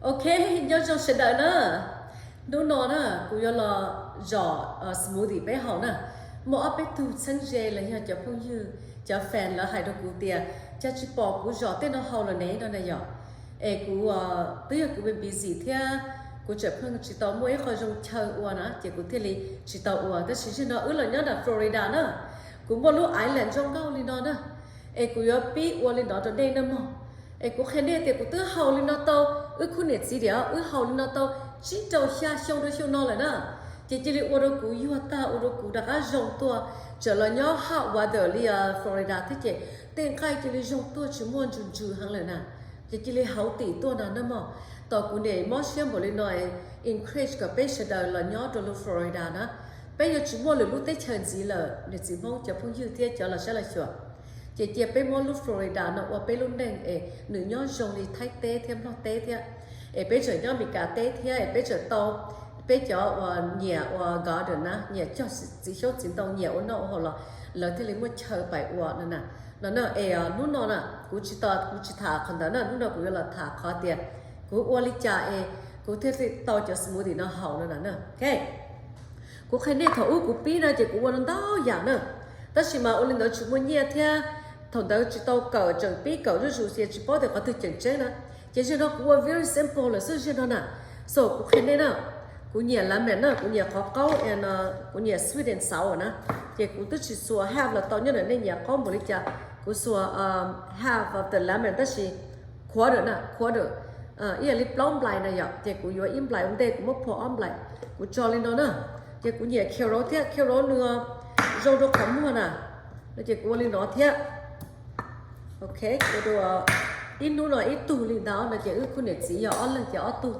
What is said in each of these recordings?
Ok, nyob zoo sawv daws na. Hnub no na, kuv yuav los zom smoothie peb haus na. Muaj ob peb tug txheeb ze los yog cov phooj ywg, cov fan lawv hais rau kuv tias, cas tsis pom kuv zom tej no haus lawm ne no na yom. Es kuv, twb yog kuv busy thiab, kuv tseem pheej tsis tau muaj ib qho zoo chaw ua na, ces kuv thiaj li tsis tau ua. Tab sis zaum no wb los nyob nram Florida na, kuv muaj lub island zoo nkauj li no na, es kuv yuav pib ua li no rau nej na mog. Es kuv qhia nej tias kuv twb haus li no tau, wb khub niam txiv diam, wb haus li no tau tsib rau xya xyoo rau xyoo no lawm na. Ces cia li ua rau kuv yuag tag, ua rau kuv rov qab zoo tuaj, tseem los nyob hot weather li Florida thiab ces tej nqaij cia li zoo tuaj tsis muaj ntsws ntsws heev lawm na. Ces cia li hauv tim tuaj no na mog. Tos kuv niam mob siab npaum li no, encourage kom peb sawv daws los nyob rau lub Florida na. Peb yuav tsis muaj lwm lub teb chaws ntxiv lawm, niam txiv Hmoob cov phooj ywg thiab cov los saib los xyuas. Ces cia peb muab lub Florida no ua peb lub neej es nws nyob zoo li Thaib teb thiab Nplog teb thiab. Es peb tseem nyob Amelikas teb thiab es peb tseem tau, peb cov uas nyiam ua garden na, nyiam cog txiv xyoob txiv ntoo, nyiam ua noj ua haus los lawv thiaj li muaj chaw pais ua no na. No na, es hnub no na kuv tsis tau, kuv tsis tham qhov ntawd na, hnub no kuv yuav los tham qhov tias kuv ua li cas es kuv thiaj li tau cov smoothie no haus no na. Ok, kuv qhia nej thaum ub kuv pib no ces kuv ua ntau yam na, tab sis mas ua li ntawd tsis muaj nyiaj thiab, thaum ntawd tsis tau kawm, tseem pib kawm zuj zus xwb tsis paub tias qhov twg tseem ceeb na. Ces zaum no kuv ua very simple lawm xwb zaum no na. So kuv qhia nej na, kuv nyiam lemon na, kuv nyiam qhov qaub, kuv nyiam sweet and sour na. Ces kuv twb tsis xuas half los tau, nyob ntawm nej nyiam qaub npaum li cas, kuv xuas half of the lemon, tab sis quarter na, quarter, ib yam li plaub nplais na yom. Ces kuv yuav ib nplais ua ntej, kuv muab phua ob nplais, kuv tso li no na. Ces kuv nyiam carrot thiab, carrot nws zoo rau qhov muag na, no ces kuv ua li no thiab. Ok, ua rau ib hnub no ib tug li ntawd no ces wb khub niam txiv yog ob leeg ces ob tug.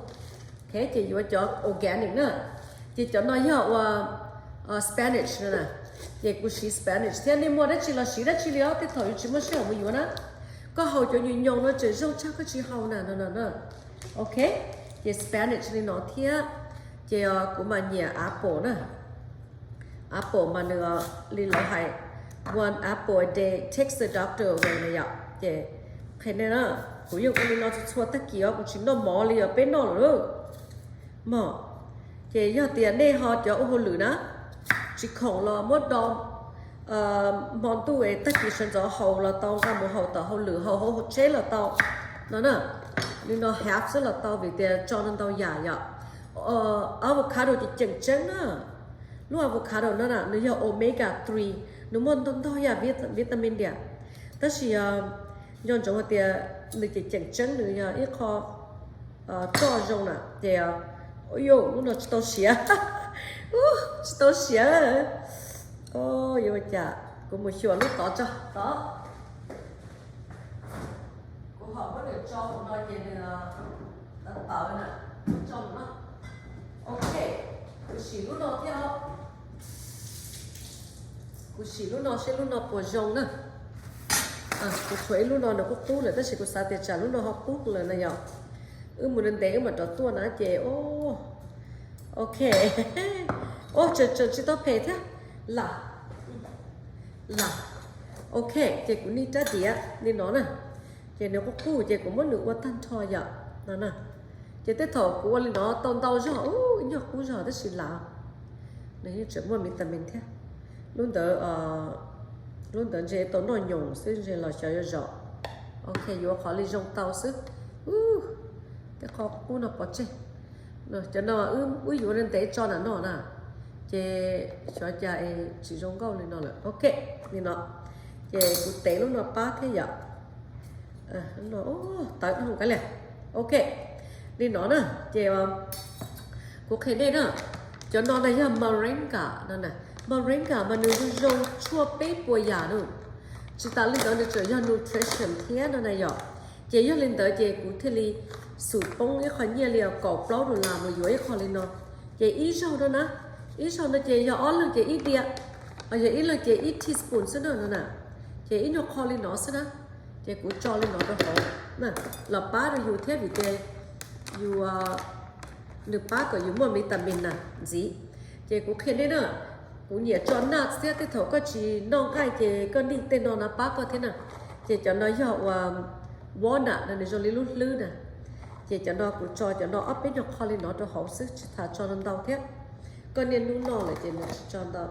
Ok, ces yuav cov organic na. Ces cov no yog ua spinach no na. Ces kuv siv spinach thiab, nej muaj dab tsi los siv dab tsi li os, tej thaum yus tsis muaj sij hawm mus yuav na. Koj haus cov nyuam nyoos no tseem zoo tshaj koj tsis haus na no na. Ok, ces spinach li no thiab. Ces kuv mas nyiam apple na. Apple mas nws li lawv hais, one apple a day takes the doctor away na yom. Ces qhia nej na, kuv yeej ua li no txhua txhua tag kis os, kuv tsis noj mov li os, peb noj lawm mog. Ces yog tias nej ho cov ua hauj lwm na, tsis khoom los muab do hmo ntuj es tag kis sawv ntxov haus los tau, nqa mus haus tom hauj lwm, haus hauv tsheb los tau no na. Li no half xwb los tau vim tias tso no ntau yam yom. Avocado ces ceem tseeb na. Lub avocado no na nws yog omega three, nws muaj ntau ntau yam vitamin tiag. Tab sis nco ntsoov hais tias nws ces ceem tseeb, nws yog ib qho txoj zoo na. Ces, ua, lub no tsis tau siav, tsis tau siav. Yuav ua cas, kuv mus xyuas lub tod tso, tod. Kuv ho muab nws tso mus no ces nws tawv tawv na, tso mus no. Ok, kuv sim lub no thiab os. Kuv sim lub no seb lub no puas zoo na. Kuv tshuav ib lub no nws qub qub lawm, tab sis kuv xav tias tsam lub no ho qub lawm na yom. Wb mus ntev wb mam rov tuaj na ces, ok. Ua tseem tseem tsis tau phem thiab. Lam, lam. Ok, ces kuv nias rab diav li no na. Ces nws qub qub ces kuv muab nws ua tag nrho yom no na. Ces tej thaum kuv ua li no tau ntau zog, ib nyuag qub zog tab sis lam, nws yeej tseem muaj vitamin thiab. Lub ntawd, lub ntawd ntshe tau noj nyoos xwb, ntshe los xyov yuav zom. Ok, yuav qhov li zoo tau xwb. Tej qho qub no pov tseg. Cov no wb yuav ntev tso nram no na, ces xyov cas es tsis zoo nkauj li no lawm. Ok, li no, ces kuv tev lub no pab thiab yom. Tawv dhau kab li. Ok, li no na, ces kuv qhia nej na, cov no na yog moringa no na. Moringa mas nws zoo zoo tshuaj peb puas yam no. Tsis tas li ntawd nws tseem yog nutrition thiab no na yom. Ces yog li ntawd ces kuv thiaj li xum poob ib qho nyiaj li kaum plaub dollar mus yuav ib qho li no. Ces ib zaug no na, ib zaug no ces yog ob leeg ces ib diav, yog ib leeg ces ib teaspoon xwb no na. Ces ib nyuag qho li no xwb na. Ces kuv tso li no rau hauv los pab rau yus thiab vim tias yus, nws pab kom yus muaj vitamin na ntxiv. Ces kuv qhia nej na, kuv nyiam tso nuts thiab, tej thaum koj tsis noj nqaij ces koj nij tej no na pab koj thiab na. Ces cov no yog uas walnut no, nws zoo li lub hlwb na. Ces cov no kuv tso cov no ob peb nyuag qho li no rau hauv xwb, tsis tas tso ntau thiab. Koj niaj hnub noj lawm ces nws tsis tso ntau.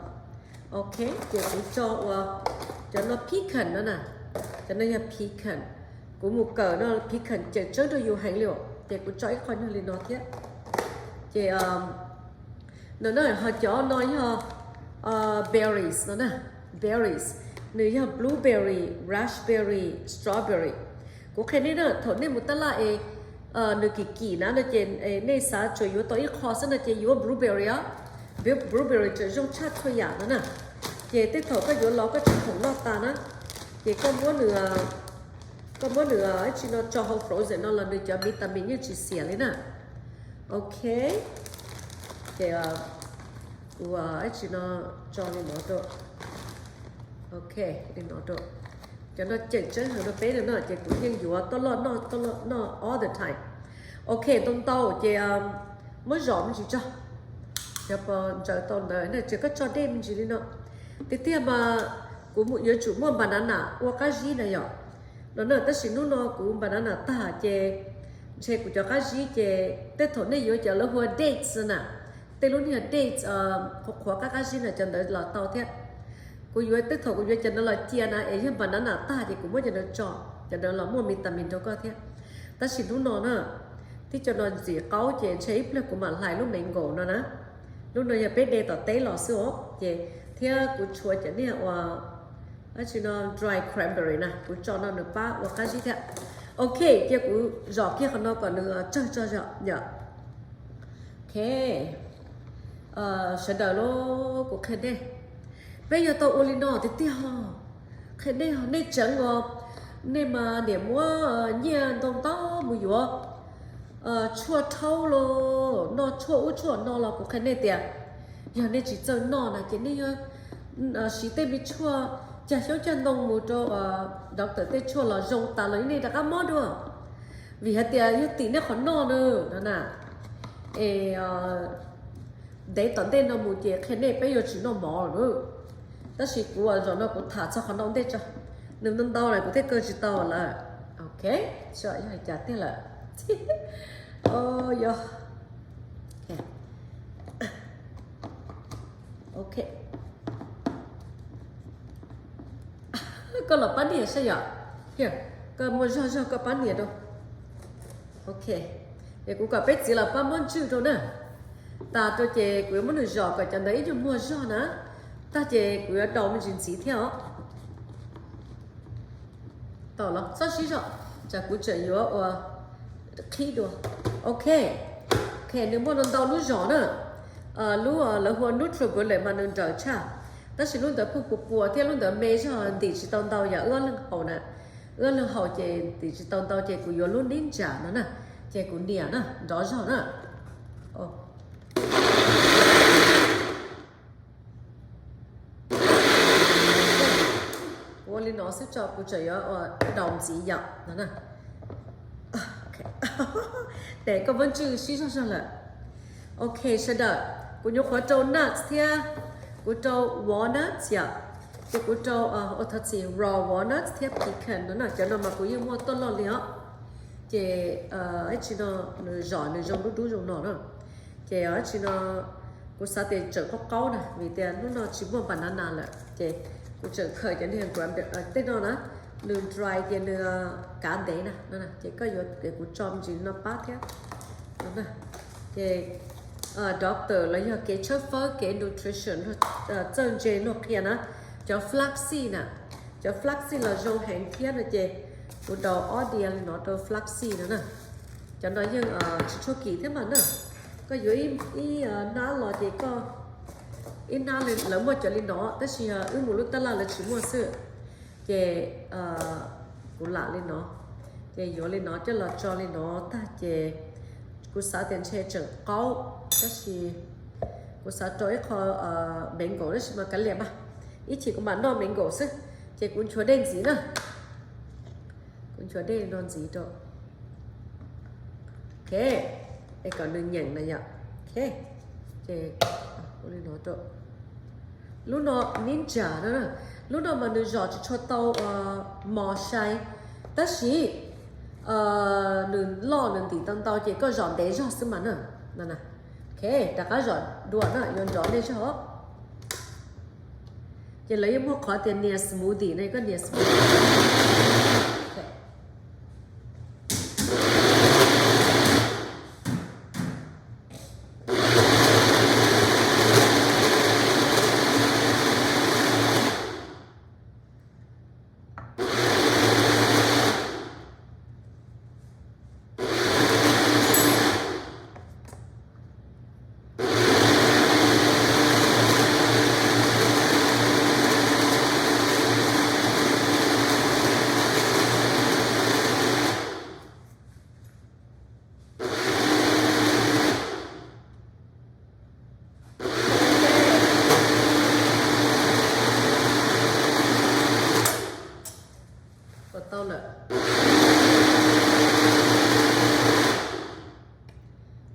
Ok, ces kuv tso ua cov no pecan no na. Cov no yog pecan. Kuv mus kawm no pecan cawm tseeb rau yus heev li os, ces kuv tso ib qho nyuag li no thiab. Ces no na, ho cov no yog berries no na, berries, nws yog blueberry, raspberry, strawberry. Kuv qhia nej na, thaum nej mus tab laj es nws kim kim na no ces nej xav tsuas yuav tau ib qho xwb no ces yuav blueberry os. Blueberry tseem zoo tshaj txhua yam no na. Ces tej thaum koj yuav los koj tsis khoom noj tas na, ces koj muab nws, koj muab nws ib tsi no tso hauv frozen no los nws cov vitamin yeej tsis xiam li na. Ok, ces kuv ib tsi no tso li no rau. Ok, li no rau. Cov no cawm tseeb heev rau peb no na, ces kuv yeej yuav tuaj loj noj, tuaj loj noj all the time. Ok, ntau ntau ces muab zom me ntsis tso. Yog pos ntsaws tau ntawd na, ces koj tso dej me ntsis li no. Tiag tiag mas kuv yuav tsum muaj banana ua qab zib na yom. No na, tab sis hnub no kuv banana tag ces ntshe kuv cov qab zib ces tej thaum nej yuav cov lawv hu ua dates na, tej lub niag dates qhuav qhuav qab qab zib na, cov ntawd los tau thiab. Kuv yuav tej thaum kuv yuav cov ntawd los cia na es yog banana tag ces kuv muab cov ntawd tso, cov ntawd los muaj vitamin rau koj thiab. Tab sis hnub no na, tib co no ntxim qaub ces ntshe ib pliag kuv mam hlais lub mango no na. Lub no yog peb de tom teb los xwb os, ces thiab kuv tshuav cov niag ua, dab tsi no, dry cranberry na, kuv tso no nws pab ua qab zib thiab. Ok, cia kuv zom kiag qhov no kom nws tsawg tso zom yom. Ok, sawv daws los kuv qhia nej, peb yuav tau ua li no tiag tiag. Qhia nej, nej tseev os, nej mas niam muab nyiaj ntau ntau mus yuav tshuaj rhaub los noj tshuaj ub tshuaj no los kuv qhia nej tias yog nej tsis txawj noj na ces nej yuav siv tej me tshuaj cag xyoob cag ntoo mus rau doctor tej tshuaj los zoo tas los nej rov qab mob dua. Vim hais tias yog tim nej qhov noj na, no na, es ntev tom ntej no mus ces qhia nej peb yuav tsis noj mov lawm. Tab sis kuv zaum no kuv tham txog qhov no ua ntej tso, nws ntau ntau lawm kuv thiaj kaw tsis tau lawm. Ok, yog cas tiag lawm. Yog. Ok, koj los pab nias saib yom. Koj muaj zog zog koj pab nias rau. Ok, es kuv kom peb txiv los pab muab ntswj rau na. Tas rau ces kuv yuav muab nws zom kom cov ntawd ib nyuag muag zog na. Tag ces kuv yuav daus me ntsis ntxiv thiab os. Tau los txhob sib zog, tsam kuv tseem yuav ua qhib dua. Ok, ok, nws muaj ntau lub zom na. Lub lawv hu ua NutriBullet mas nws nrawm tshaj, tab sis lub ntawd kuj puas puas thiab lub ntawd me zog ntim tsis tau ntau yom, wb ob leeg haus na. Wb ob leeg haus ces ntim tsis tau ntau ces kuv yuav lub Ninja no na, ces kuv nias na, nrov zog na. Kuv ua li no xwb tso, kuv tseem yuav ua daus ntxiv yom no. Ces koj muab ntswj sib zog zog lawm. Ok sawv daws, kuv nyuam qhuav rau nuts thiab, kuv rau walnuts yom, ces kuv rau, ua thov txim, raw walnuts thiab pecan no na, cov no mas kuv yeej muaj tuaj loj li os. Ces ib tsi no nws zom nws zoo dub dub zoo no na. Ces ib tsi no kuv xav tias tseem qaub qaub na, vim tias hnub no tsis muaj banana lawm, ces kuv tseem khaws cov niag tej no na, nws dry ces nws kav ntev na, ces koj yuav, kuv tso me ntsis no pab thiab. Ces doctor los yog kev tshawb fawb kev nutrition txawj ntse luag qhia na, cov flaxseed na, cov flaxseed los zoo heev thiab no ces kuv daus ob diav li no rau flaxseed no na. Cov no yeej tsis tshua kim thiab mas na. Koj yuav ib hnab los ces koj, ib hnab lawv muaj cov li no tab sis wb mus lub tab laj lawv tsis muaj xwb. Ces kuv lam li no, ces yuav li no coj los tso li no tag ces kuv xav tias ntshe tseem qaub, tab sis kuv xav rau ib qho mango tab sis mas kav liam mas, ib chim kuv mam noj mango xwb. Ces kuv nchuav dej ntxiv na, kuv nchuav dej no ntxiv rau. Ok, es kom nws nyeem na yom. Ok, ces li no rau. Lub no Ninja na, lub no mas nws zom tsis tshua tau mos sai, tab sis nws loj nws ntim tau ntau ces koj zom ntev zog xwb mas na. Ok, rov qab zom dua na, yuav nrov nej zog. Ces lawv yeej muaj qhov tias nias smoothie no, koj nias smoothie. Ua tau lawm.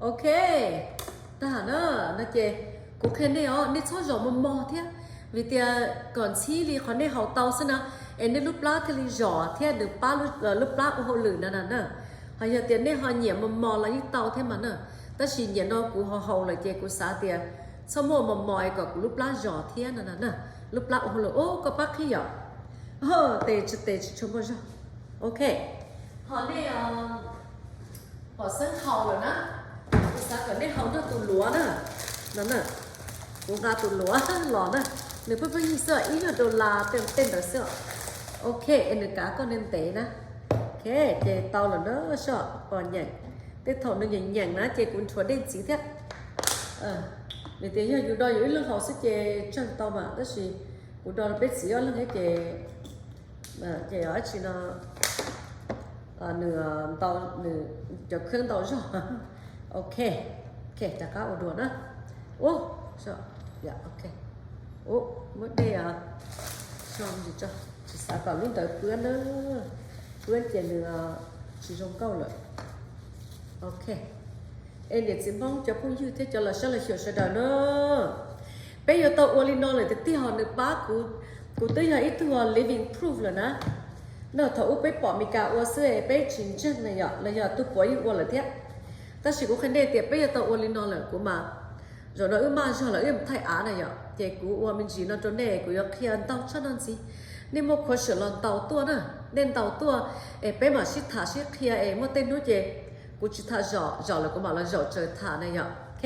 Ok, tag na, no ces kuv qhia nej os, nej txhob zom mos mos thiab, vim tias kom ntxhib li qhov nej haus tau xwb na, es nej lub plab thiaj li zom thiab nws pab lub plab ua hauj lwm na na na. Ho yog tias nej ho nyiam mos mos los yeej tau thiab mas na, tab sis nim no kuv ho haus lawm ces kuv xav tias txhob muaj mos mos es kom kuv lub plab zom thiab no na na. Lub plab ua hauj lwm, ub, koj pab qhib yom. Tes tsis, tes tsis tshua muaj zog. Ok, ho nej pom xeeb haus lawm na, kuv xav kom nej haus nrog tus luav na, no na. Kuv nqa tus luav los na, nws pheej pheej yig xwb, ib nyuag dollar tej ntawd xwb. Ok, es nws kav koj ntev ntev na. Ok, ces tau lawm na, soj pom nyeem. Tej thaum nws nyeem nyeem na ces kuv nrhuav dej ntxiv thiab. Vim tias yog yus do yus ib leeg haus xwb ces tsawg tau mas, tab sis kuv do peb txiv ob leeg thiab ces, ces dab tsi no, nws, nws cov kheeb ntau zog. Ok, ok, rov qab ua dua na. Ub, ok, ub, muab dej, tsis xav kom lub ntawd pwb na, pwb ces nws tsis zoo nkauj lawm. Ok, es niam txiv Hmoob cov phooj ywg thiab cov los saib los xyuas sawv daws na, peb yuav tau ua li no lawm tiag tiag, nws pab kuv, kuv twb yog ib tug living proof lawm na. No thaum ub peb pom Meskas ua xwb peb tsis ntseeg na yom, los yog tus puav yeej ua lawm thiab. Tab sis kuv qhia nej tias peb yuav tau ua li no lawm, kuv mas zaum no wb maj zog lawm wb mus thaij av na yom, ces kuv ua me ntsis no rau nej, kuv yuav qhia ntau tshaj no ntxiv. Nej muaj question los ntaus tuaj na, nej ntaus tuaj es peb mam sib tham sib qhia es muaj tej hnub ces kuv tsis tham zaum, zaum lawm kuv mam los zaum tsaws tham na yom. Ok,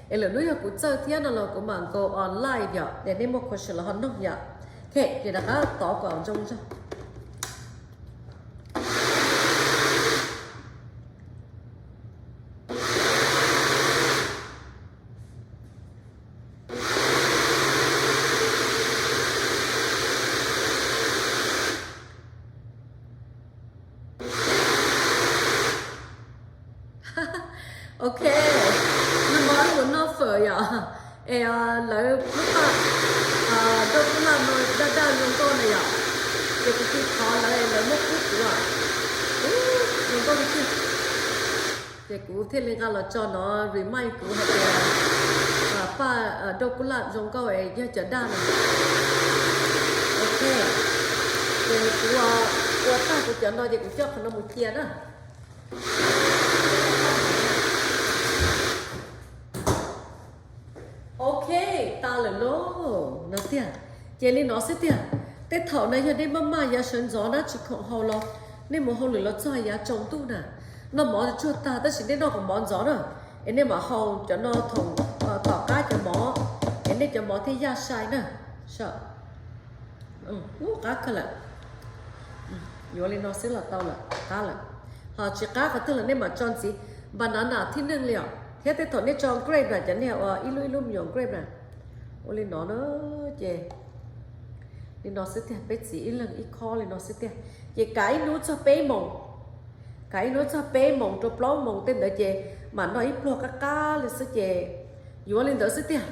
es lwm hnub yog kuv txawj thiab no los kuv mam nkaus online yom, es nej muaj question los ho noog yom. Ok, ces rov qab tov kom zoo zog. Ok, nag hmo wb mus noj fawm yom, es lawv lub paj, doj kub laj no daj daj zoo nkauj na yom, ces kuv tus thov lawv, lawv muab pub kuv, zoo nkauj tiag tiag. Ces kuv thiaj li nqa los tso no remind kuv hais tias paj doj kub laj zoo nkauj es yog cov daj no. Ok, ces kuv ua tag kuv cov no ces kuv coj qhov no mus cia na. Ok, tas lawm lauj, no tiag. Ces li no xwb tiag. Tej thaum na yog nej maj maj yav sawv ntxov na tsis khoom haus los nej mus hauj lwm los txog yav tsaus ntuj na, noj mov tsuag tag tab sis nej noj kom mov ntxov na, es nej mam haus cov no thaum tom qab cov mov, es nej cov mov thiaj yaj sai na. Ub, qab kawg lawm. Yuav li no xwb los tau lawm, qab lawm. Ho tsis qab qhov twg los nej mam tso ntxiv. Banana thib neeg li os, thiab tej thaum nej tso grape na, cov niag uas ib lub ib lub me nyuam grape na. Ua li no na, ces li no xwb tiag, peb txiv ib leeg ib khob li no xwb tiag. Ces kav ib hnub txog peb moos, kav ib hnub txog peb moos rau plaub moos tej ntawd ces mam noj ib pluag qab qab li xwb ces yuav li ntawd xwb tiag.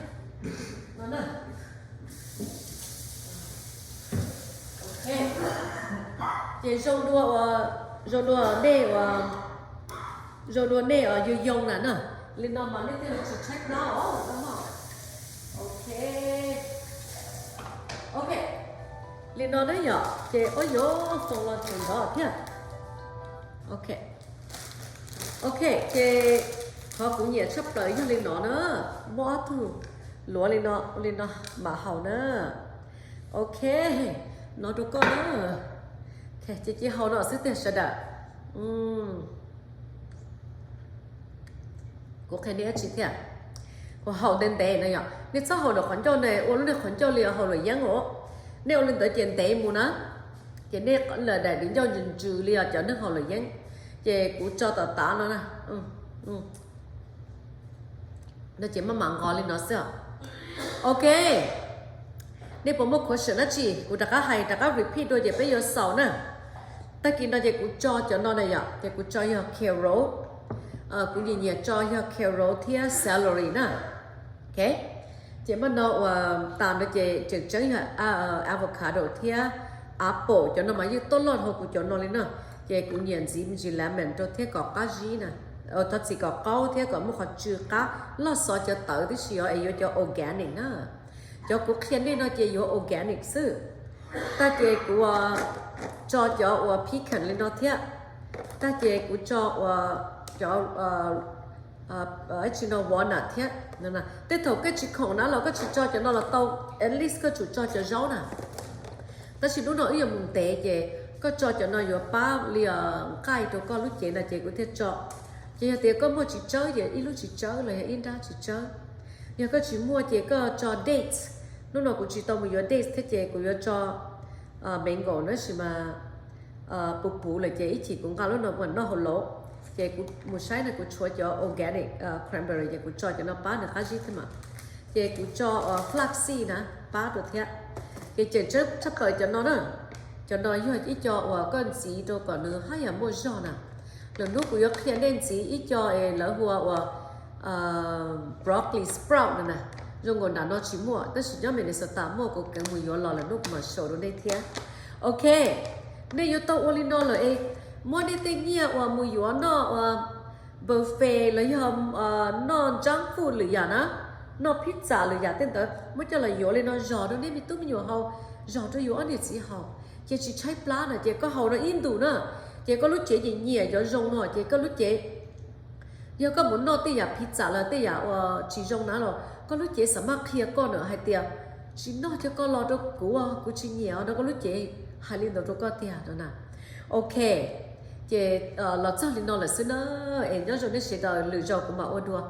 Ces zoo dua uas, zoo dua nej uas, zoo dua nej uas yoo yoo na na. Li no mas nej thiaj li tsis tshaib plab os. Ok, ok, li no na yom, ces ua yuav foom los tseem ntov thiab. Ok, ok, ces qhov kuv nyiam tshaj plaws yog li no na, muab ob tug luav li no, ua li no mam haus na. Ok, no rau koj na. Ok, ces cia haus no xwb tiag sawv daws. Kuv qhia nej dab tsi thiab? Kuv haus ntev ntev no yom, nej txhob haus lawm qhov ncauj ne, ua lub niag qhov ncauj li haus luam yeeb os. Nej ua li ntawd ces ntev mus na, ces nej lawm daim di ncauj ntsws ntsws li os cov neeg haus luam yeeb. Ces kuv tso tom tav no na, no ces maj mam nqos li no xwb os. Ok, nej puas muaj question dab tsi kuv rov qab hais rov qab repeat dua ces peb yuav xaus na. Tag kis no ces kuv tso cov no na yom, ces kuv tso yog carrot. Kuv nyiam nyiam tso yog carrot thiab celery na. Ok, ces maj no uas tas no ces tseem tseeb yog avocado thiab apple, cov no mas yeej tuaj loj dhau kuv cov no li na. Ces kuv nyiam ntxiv me ntsis lemon rau thiab kom qab zib na, thov txim kom qaub thiab kom muaj qhov tsw qab, loj xov cov tawv tib si os es yuav cov organic na. Cov kuv qhia nej no ces yuav organic xwb. Tag ces kuv tso cov uas pecan li no thiab. Tag ces kuv tso uas cov tsi no walnut thiab. Tej thaum koj tsis khoom na los koj tsis tso cov no los tau, at least koj tsum tso cov zaub na. Tab sis hnub no wb yuav mus ntev ces koj tso cov no yuav pab li nqaij rau koj lub cev no ces kuv thiaj tso. Ces yog tias koj muaj txiv tsawb ces ib lub txiv tsawb los yog ib nrab txiv tsawb. Yog koj tsis muaj ces koj tso dates. Hnub no kuv tsis tau mus yuav dates thiab ces kuv yuav tso mango na, tab sis mas puv puv lawm ces ib chim kuv nqa lub no mus noj hauv lauv. Ces kuv mus saib no kuv tshuav cov organic cranberry ces kuv tso cov no pab nws qab zib thiab mas. Ces kuv tso flax seed na pab rau thiab. Ces tseem ceeb tshaj plaws cov no na. Cov no yog ib co uas koj ntxiv rau kom nws haj yam muaj zog na. Lwm hnub kuv yuav qhia nej ntxiv ib co es lawv hu ua broccoli sprout no na. Zoo nkaus nram no tsis muaj tab sis nyob Minnesota muaj, kuv kheev mus yuav los lwm hnub kuv mam show rau nej thiab. Ok, nej yuav tau ua li no lawm es muab nej tej nyiaj uas mus yuav noj ua buffet los yog noj junk food lwm yam na, noj pizza lwm yam tej ntawd muab coj los yuav li no zog rau nej me tub me nyuam haus, zog rau yus ob niam txiv haus, ces tsis tshaib plab na, ces koj haus no ib ntus na, ces koj lub cev ces nyiam cov zoo no ces koj lub cev, yog koj mus noj tej yam pizza los tej yam uas tsis zoo na los koj lub cev xam maj qhia koj na hais tias tsis noj cov ko los rau kuv, kuv tsis nyiam no, koj lub cev hais li ntawd rau koj tiag no na. Ok, ces los txog li no lawm xwb na, es nyob zoo nej sawv daws, lwm zaus kuv mam ua dua.